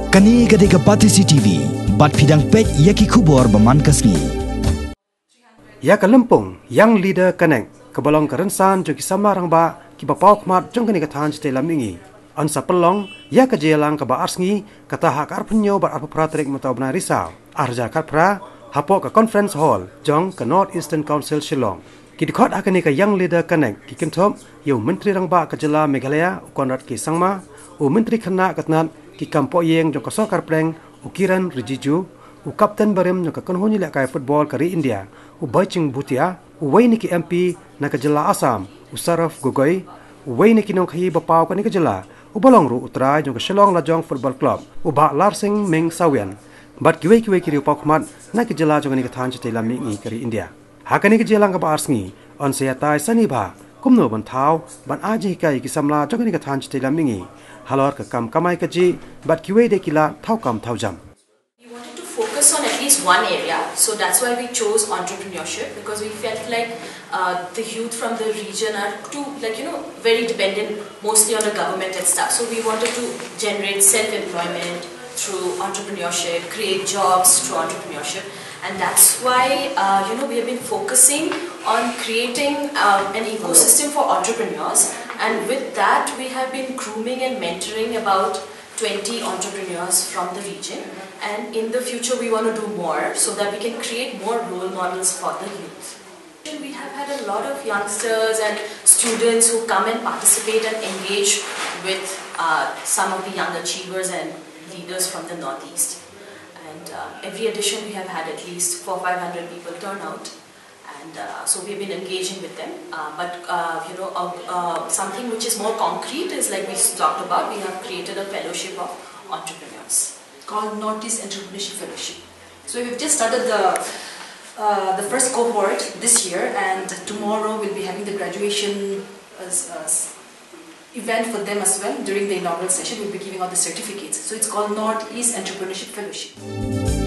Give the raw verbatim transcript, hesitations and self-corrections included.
Kane ka dei ka Batesi T V, bad phi dang peit ïa ki khubor ba man ka sngi. Ïa ka lympung Young Leader Connect, kaba long ka rynsan jong ki samla rangbah kiba paw khmat jong kane ka thaiñ shatei lam mihngi, yn sa pynlong ïa ka jingïalang kaba ar sngi, kata ha ka arphew hynñiew bad arphew phra tarik mynta u bnai Risaw, ar hajar khatphra, hapoh ka Conference Hall jong ka North Eastern Council Shillong. Ki dkhot ha kane ka Young Leader Connect ki kynthup ïa u Myntri Rangbah ka jylla Meghalaya, u Conrad K Sangma, u Myntri Khynnah ka tnat ki kam pohïing jong ka Sorkar Pdeng, u Kiren Rijiju, u Captain barim jong ka kynhun ïalehkai football ka ri India, u Baichung Bhutia, uwei na ki M P na ka jylla Assam, u Saurav Gogoi, uwei na ki nongkhaïi ba paw kane ka jylla, uba long ruh u trai jong ka Shillong Lajong Football Club, u Bah Larsing Meng Sawian, bad kiwei kiwei ki riew paw khmat na ki jylla jong kane ka thaiñ shatei lam mihngi ka ri India. Ha kane ka jingïalang kaba ar sngi, yn sa ïatai sani bha kumno ban thaw ban ai jinghikai ïa ki samla jong kane ka thaiñ shatei lam mihngi halor ka kam kamai kajih, bad kiwei de ki lad thaw kam thaw jam. We wanted to focus on at least one area, so that's why we chose entrepreneurship, because we felt like uh, the youth from the region are too, like, you know, very dependent mostly on the government and stuff. So we wanted to generate self-employment through entrepreneurship, create jobs through entrepreneurship, and that's why uh, you know, we have been focusing on creating um, an ecosystem for entrepreneurs. And with that, we have been grooming and mentoring about twenty entrepreneurs from the region, and in the future we want to do more so that we can create more role models for the youth. We have had a lot of youngsters and students who come and participate and engage with uh, some of the young achievers and leaders from the Northeast. And uh, every edition we have had at least four, five hundred people turn out. And uh, so we've been engaging with them. Uh, but uh, you know, uh, uh, something which is more concrete is, like we talked about, we have created a fellowship of entrepreneurs called Northeast Entrepreneurship Fellowship. So we've just started the uh, the first cohort this year, and tomorrow we'll be having the graduation uh, uh, event for them as well. During the inaugural session, we'll be giving out the certificates. So it's called Northeast Entrepreneurship Fellowship.